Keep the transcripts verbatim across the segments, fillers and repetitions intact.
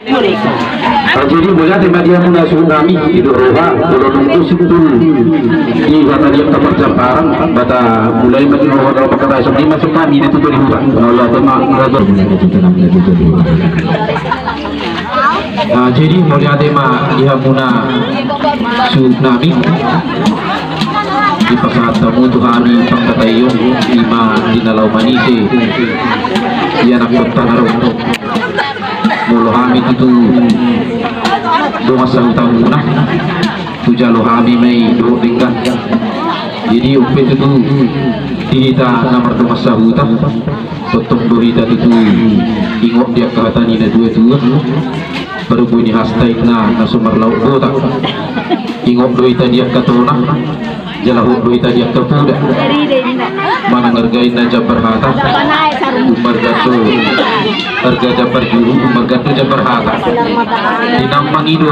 Jadi mauliate ma di hamuna suhut nami, didok roha, molo nunga simpul di hata ni angka parjamparan, beta mulai ma di roha, roha pangkataion, songon i ma suhut nami na tutu di huta. Mauliate ma, mauliate. Ah, jadi mauliate ma di hamuna suhut nami. Dipasahat hamu tu hami pangkataion, ima di na laho manise ianakhonta na ro. Molo hami tutu dongan sahutamuna, hujalo hami ma i dohot denggan. Jadi on pe tutu di hita na mardongan sahuta, tongtong do hita tutu ingot di angka hata ni na tuatua. Parbue ni hasta inna na so marlaok gota. Ingot do hita di angka tona, jala hot do hita di angka poda. Manang arga inna jambar hata, ummarga do arga jambar julu, ummarga do jambar hata. Di na mangido,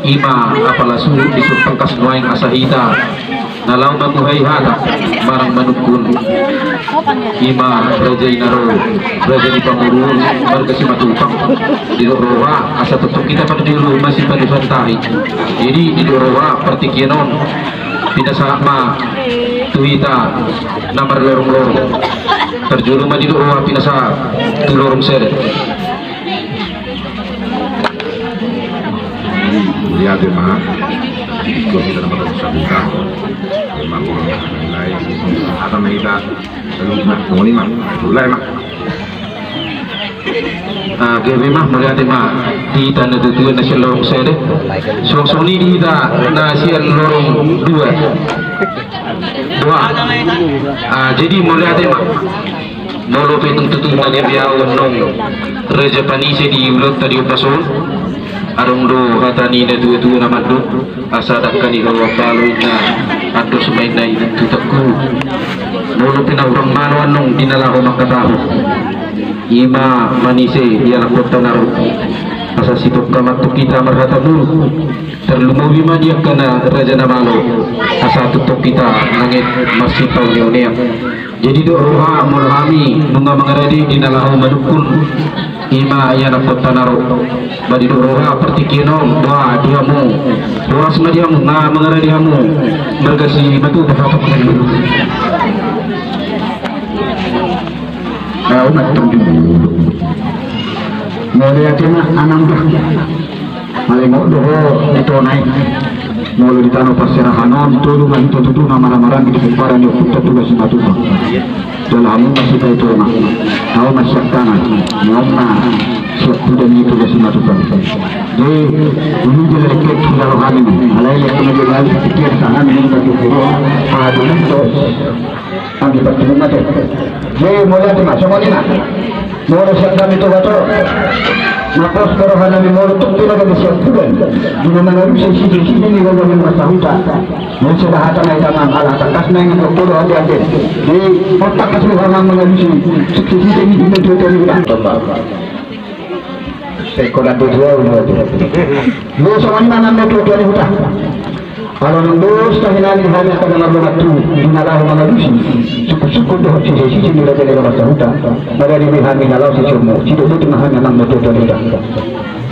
ima apala suhut di suhut tangkas nuaeng asa hita na laho mamuhai hata, manang manungkun. Ima raja i na ro, raja ni pamoruon, marga Simatupang. Didok roha, asa tongtong hita parjolo masipanusan tahi. Jadi didok roha, partingkian on pinasahat ma tu hita na marlorong-lorong. Parjolo ma didok roha pinasahat tu lorong sada. Mauliate ma. Dua hita nama tong sabuka. Memang orang lain. Ada ma hita. Lalu ma. Mulai ma. Mulai ma. Ah, gabe ma, mauliate ma. Di hita na tutu na sian lorong sada. Songon i di hita na sian lorong dua. Dua. Ah, jadi mauliate ma. Molo pe tung tutu na gabe ahu annon raja panise di ulaonta di ombas on, adong do hata ni na tuatua na mandok, asa dangka ni hau ambalo inna, andos ma inna i tu tangku. Molo pe na hurang malo annon di na laho mangkatahon, ima manise ianakhonta na ro, asa sitongka ma tong hita marhata muruk. Tarlumobi ma di angka na raja na malo, asa tongtong hita nanget marsipaoneonean. Jadi didok roha, molo hami nunga mangarade di na laho manungkun, ima ianakhonta na ro. Ba didok roha, partingkian on, ba di hamu, horas ma di hamu, nga mangarade hamu marga Simatupang. Mauliate ma, amang bah. Alai ingot do ho di tona i. Molo di tano parserahan on, tolu ma hita tutu na marhahamaranggi di pomparan ni ompunta Toga Simatupang. Jala hamu ma sipaitona, ahu ma siangkangan, ahu ma siampudan ni Toga Simatupang. Jadi, ulu jala lengket hujalo hami. Alai lengket ma jala hami, pikiran hami, ini bagi hujalo. Aduh, ini terus. Anggi partubu mate. Jadi mauliate ma, songon i ma. Molo sian hami Toga Tor, na pos do roha nami molo tung pe na gabe siampudan di na mangalusi sisisisi ni roha ni marsahuta. Molo sada hata na hita ma ala tangkas na ingin rokok do hati-hati. Jadi tangkas do roha nami mangalusi sisisisi ni roha ni marsahuta. Sai kola do jual. Yo songon i ma nang na tuatua ni huta. Ala nang dos tahinan ni hami angka na mardongan tubu di na laho mangalusi sungkun-sungkun dohot sisisisi ni raja ni marsahuta. Maradi di hami na laho sisomok sidok do tu na hami nang na tuatua ni huta.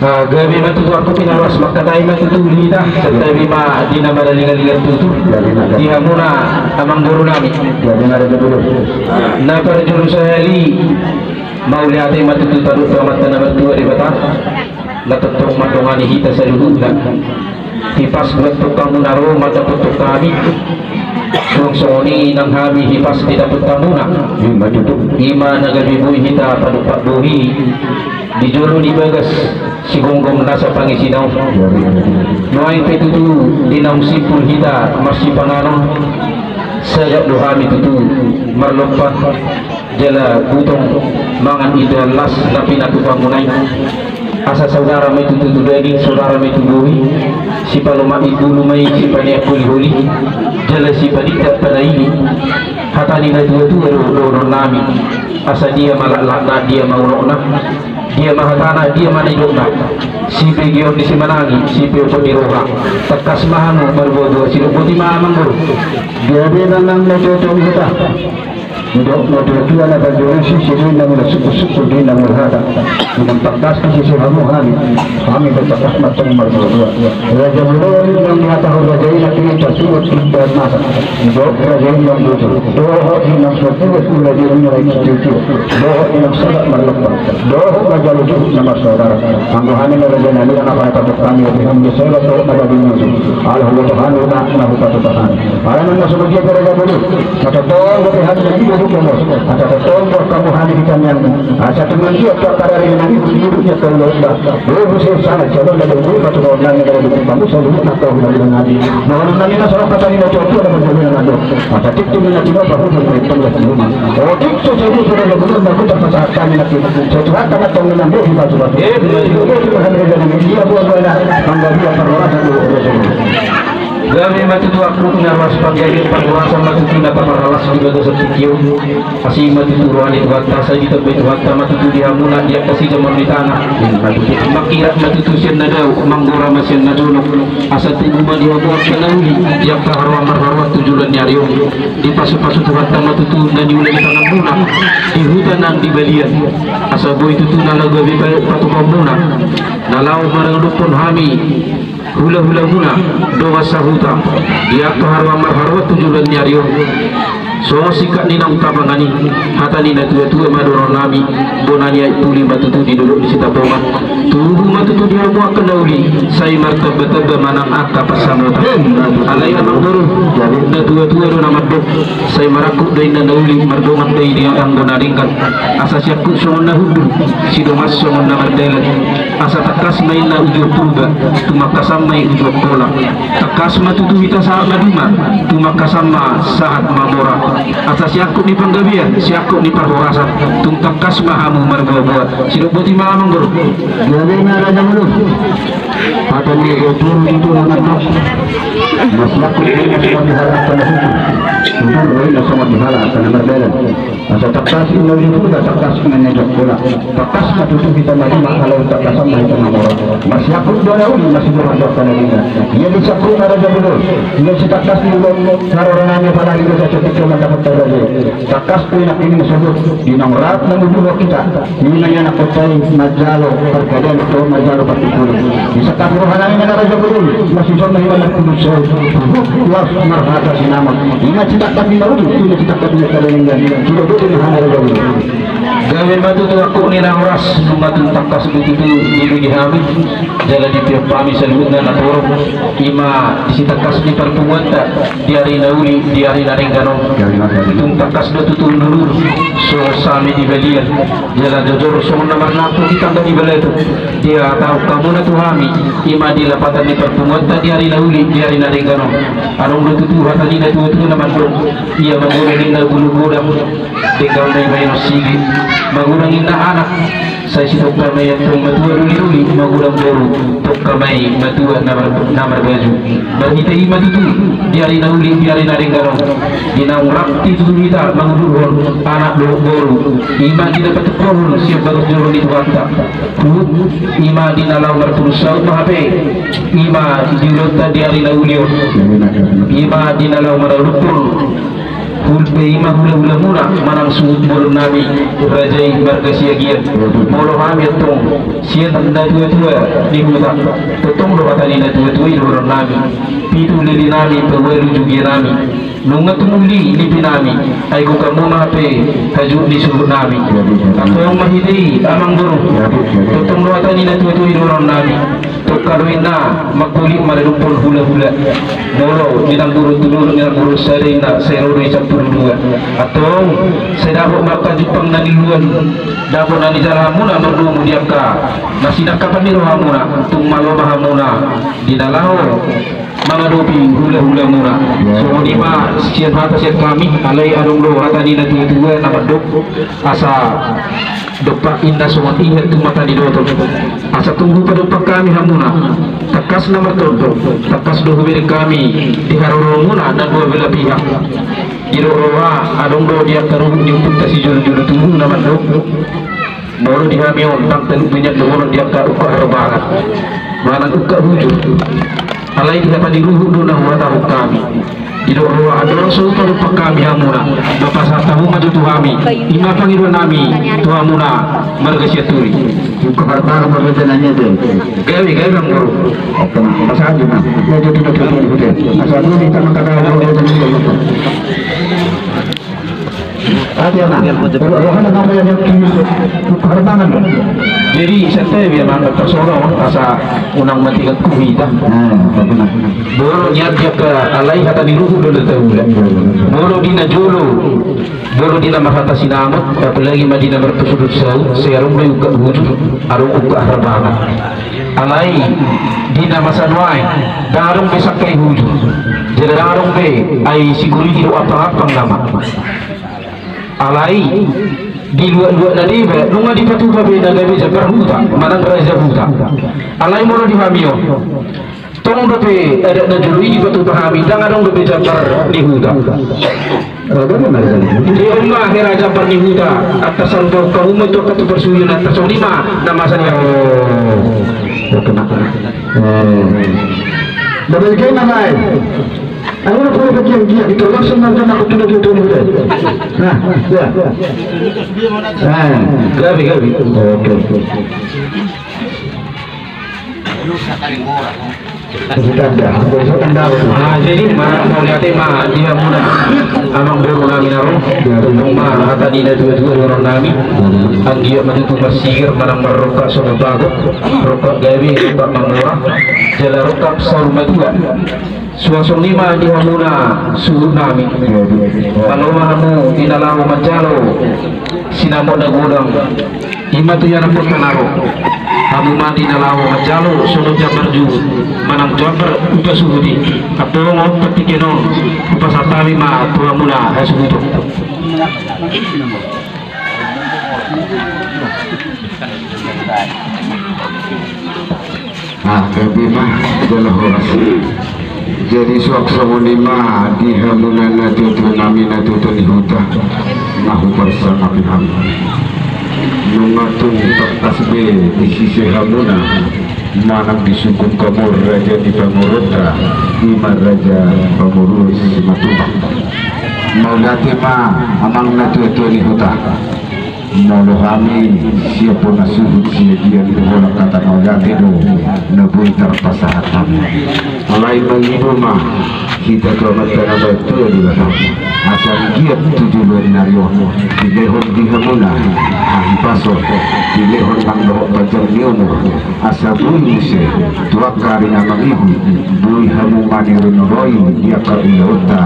Ah, gabe ma tutu, angkup ni na laos mangkatai ma tutu di hita, santabi ma di na maralingalinga tutu. Di hamuna amangboru nami. Na parjolo sahali. Mauliate ma tutu tadok tu Amanta na martua Debata, na tongtong mandongani hita saluhutna. Hipas buat tongkamuna ro mandapothon hami. Suang songon i nang hami hipas didapot hamuna. Ima na gabe boi hita panumpang bohi di jolo ni bagas sigomgom nasa pangisina on. Nuaeng pe tutu di naung simpul hita marsipanganon, sagat do hami tutu marlompan. Jala butong mangan indahan las na pinatupamuna i. Asa saudara ma i tu tutu daging, saudara ma i tu bohi. Sipalomak imbulu ma i, sipaneang holiholi, jala sipadinda panaili. Hata ni na tuatua do dohonon nami. Asa dia ma laklakna, dia ma unokna, dia ma hatana, dia ma nidokna. Sibegeon ni simanangi, sipeopon ni roha. Tangkas ma hamu marboaboa, sidok boti ma amang boru. Gabe nang na tuatua ni huta. Didok natuatua na parjolo, sise do inna mula sungkunsungkun, do inna mula hata. Inang tangkas di sise hamu hami, hami pe tangkas ma tong marboaboa. Raja Bolon, inang dihatahon raja i nangkin, tarsuhut di dalam masa. Didok raja i, inang boto, dohot inang sopuas ula di ula i sitio-tio, dohot inang sahat marlompan, dohot manjalo juhut na marsaudara. Anggo hami na raja nami, na pahata hami, tapi hami sai dohot na babi musu. Ala huboto hami na, na hupatupa hami. Ala nang na songon dia pe Raja Bolon. Na tongtong dope hami na ido di jomos. Asa tongtong dope hamu hami di tangiangmu. Asa tung manggiat tu angka rarina nami, di ibu ni angka ulaonta. Dohot muse sana, calon na dohot patupaon nami, na dohot pamu saluhut na tau na dohot nami. Dohot nami na songon hata ni natuatua na parjolo na mandok. Asa tingting na tinopa hudon na itong ya di rumah. Otik tu saluhut na dohot na hudon na pasahat hami nangkin. Sai Tuhanta ma tong na mambohi patupa. Eh, betul. Dia buah-buahna manggabean parhorasan dohot raja. Gabe ma tutu angkup ni na ruas panggabean parhorasan ma tutu na paparhalas di bagasan tingki on. Asi ma tutu roha ni Tuhanta, sai ditambai Tuhanta ma tutu di hamuna di angka sijaman ni tano. Mangkirap ma tutu sian na dao, manggora ma sian na dolok. Asa tubu ma di hamu angka na uli di angka haroa marharoa tu joloan ni ari on. Dipasupasu Tuhanta ma tutu na niula ni tanganmuna di huta nang di balian. Asa boi tutu na laho gabe pa-, patupaonmuna. Na laho maradophon hami hulahulamuna dongan sahuta di angka haroa marharoa tu joloan ni ari on. Songon singkat ni naung tapangan i, hata ni natuatua ma dohonon nami, bona ni aek puli ma tutu di dolok ni Sitapongan. Tubu ma tutu di hamu angka na uli, sai martambatamba ma nang angka pansamotan. Alai amangboru, natuatua do na mandok, sai marangkup do inna na uli, mardongan do i di anggo na denggan. Asa siangkup songon na hundul, sidongan songon na mardalan. Asa tangkas ma inna uju Purba, tumangkasan ma i uju Angkola. Tangkas ma tutu hita sahat maduma, tumangkasan ma sahat mamora. Asa siangkup ni panggabean, siangkup ni parhorasan, tung tangkas ma hamu marboaboa. Sidok boti ma amangboru. Gabe ma Raja Bolon. Hata ni natuatua i do na mandok. Masiangkup do inna songon dihala angka na hundul. Hundul do inna songon dihala angka na mardalan. Asa tangkas inna uju Purba, tangkas ma inna uju Angkola. Tangkas ma tutu hita maduma, alai tangkasan ma hita mamora. Masiangkup do na uli, masidongan do angka na denggan. Ia di siangkup na Raja Bolon, ia sitangkas ni ulaon haroro nami, apalagi do saotik mandapot raja i. Tangkas pe nangkin i na sogot, di naung rap na mudurhon hita. Ima ia na potta i manjalo parkadean dohot manjalo partungkolan. Disangkap roha nami ma na Raja Bolon, masisomba ima na kudus sai. Huhut laos marhata sinamot. Ima sitangkas ni na uli, ima sitangkas ni na denggan. Sudah botima hami Raja Bolon. Gabe ma tutu angkup ni na horas, nunga tung tangkas do tutu diuduti hami, jala dipeop hami saluhutna na torop, ima di sitangkas ni parpunguanta, di ari na uli, di ari na denggan on. Tung tangkas do tutu hundul, songon same di balian, jala jojor songon na marnampuk di tangga ni balatuk, dihatahon hamuna tu hami, ima di lapatan ni parpunguanta, di ari na uli, di ari na denggan on. Adong do tutu hata ni natuatua na mandok, ia magodang inna bulu godang, denggan ma i bahenon sige, magodang inna anak, sai sitongka ma i antong matua doli-doli, magodang boru, tongka ma i matua na mar-, na marbaju. Marhite i ma tutu, di ari na uli, di ari na denggan on, di naung rap tutu hita mangudurhon anak dohot boru, ima di na patupahon sian bagas joro ni Tuhanta. Huhut ima di na laho marpudun saut ma hape, ima di ulaonta di ari na uli on, ima di na laho maradophon. Hul-, ima hulahulamuna manang suhut bolon nami, raja i marga Siagian. Molo hami antong sian natuatua ni huta, tongtong do hata ni natuatua i dohonon nami. Pitu lili nami, paualu jugia nami. Nunga tumuli nipi nami, ai gokhon hamu ma hape hajut ni suhut nami. Antong marhite i amangboru, tongtong do hata ni natuatua i dohonon nami. Tongka do inna mangkulit maradophon hulahula. Molo di Nainggolan tu dolok ni Nainggolan sada inna, sai ro do i sampulu dua. Antong sai dapot ma angka jumpang na niluluan, dapot na nijalo hamuna mardomu di angka na sinangkapan ni rohamuna, tung malo ma hamuna di na laho mangadopi hulahulamuna. Songon i ma sian hata sian hami, alai adong do hata ni natuatua na mandok, asa dompak inna songon ihan tu mata ni dotok. Asa tung hupadompak hami hamuna, tangkas na martondong, tangkas do hubereng hami di haroromuna na dua belah pihak. Didok roha, adong do di angka ruhut ni ompunta sijolo-jolo tubu na mandok, molo di hami on ndang talu binian dohonon di angka ungkap harbangan manang ungkap hujur. Alai di hata ni ruhut do na huhatahon hami. Didok roha andorang so tarumpak hami hamuna, pasahat hamu ma jo tu hami, i ma pangidoan nami tu hamuna marga Sianturi. Buka harta marga nami tu. Gabe, gabe, Amang Boru. Oke, Mas. Pasahat jo, Mas. Ya, jadi, jadi, jadi, jadi. Pasahat dulu di tangan kakak, roha, roha, roha. Ate, Amang. Rohana nang raya ni tu, tu harbangan. Jadi, santabi, Amang, tarsongon on, asa unang mate hita. Nah, benar. Molo nian dia ke alai hata ni luhut do na taula. Molo di na jolo, molo di na marhata sinamot, apalagi ma di na marpasuhut saut, sai adong do i ungkap hujur, adong ungkap harbangan. Alai di na masa nuaeng, ndang adong be sangkai hujur. Jala ndang adong be ai siguriti dohot ampang-ampang nama. Alai di luat-luat na deba, nunga dipatupa be na gabe jambar huta manang raja huta. Alai molo di hami on, tong dope adat na jolo i dipatupa hami, ndang adong dope jambar ni huta. Jadi on ma hera jambar ni huta, antar sarupa ungkap hujur tu angka tu parsuhion, antar songon i ma na masa ni hami. Oke, Amang. Double game, Amang. Ayo, na pura bagian dia, kita langsung nonton aku tu na tutu ni. Nah, ya. Nah. Gabe, gabe. Oke. Sudah dah, sudah dah. Ah, jadi, Amang, mauliate ma di hamuna, Amang Boru nami na ro. Tong ma hata ni na tua-tua di horong nami. Anggiat ma tutu marsigir manang marrongkap songon bagot, rongkap gabe, rongkap mamora, jala rongkap saur matua. Suang songon i ma di hamuna suhut nami. Palo ma hamu di na laho manjalo sinamot na godang, i ma tu ianakhonta na ro. Hamu ma di na laho manjalo songon jambar juhut manang jambar upa suhut i. Antong on, partingkian on hupasahat hami ma tu hamuna hasuhuton. Ah, gabe ma, jala horas. Jadi suang songon i ma di hamuna na tutu nami, na tutu ni huta, na huparsangapi hami. Nunga tung tangkas be disise hamuna manang disungkun hamu raja ni pamoruonta, i ma raja pamoruon Simatupang. Mauliate ma, Amang na tutu ni huta. Molo hami sian bona suhut sian dia, di holan hata mauliate do na boi tarpasahat hami. Alai mangido ma hita tu Amanta na martua Debata, asa anggiat tu joloan ni ari on dilehon di hamuna hahipason, dilehon nang dohot panjang ni umur, asa boi muse tu angka ari na mangihut boi hamu maniroi-niroi di angka ulaonta,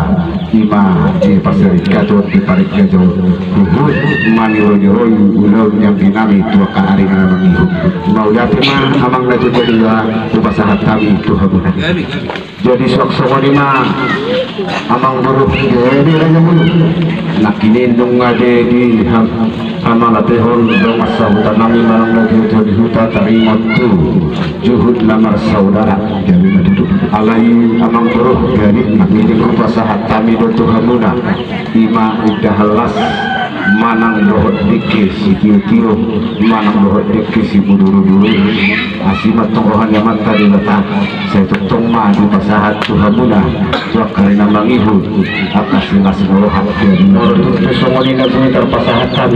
i ma di parsarikaton, di parenggajaon, huhut maniroi-niroi ulaon ni anggi nami tu angka ari na mangihut. Mauliate ma, Amang na tutu ni huta, hupasahat hami tu hamuna. Jadi suang songon i ma, Amang Boru, jadi raja mulu. Nangkining nunga be di ham- Hamalapehon dongan sahuta nami manang na tutu ni huta taringot tu juhut na marsaudara. Jadi na tutu. Alai Amang Boru, jadi nangkining hupasahat hami do tu hamuna, i ma indahan las manang dohot dengke sitio-tio manang dohot dengke simudur-udur. Asi ma tong roha ni Amanta Debata, sai tongtong ma dipasahat tu hamuna tu angka ari na mangihut angka silas ni roha. Jadi molo tung pe songon i na boi tarpasahat hami.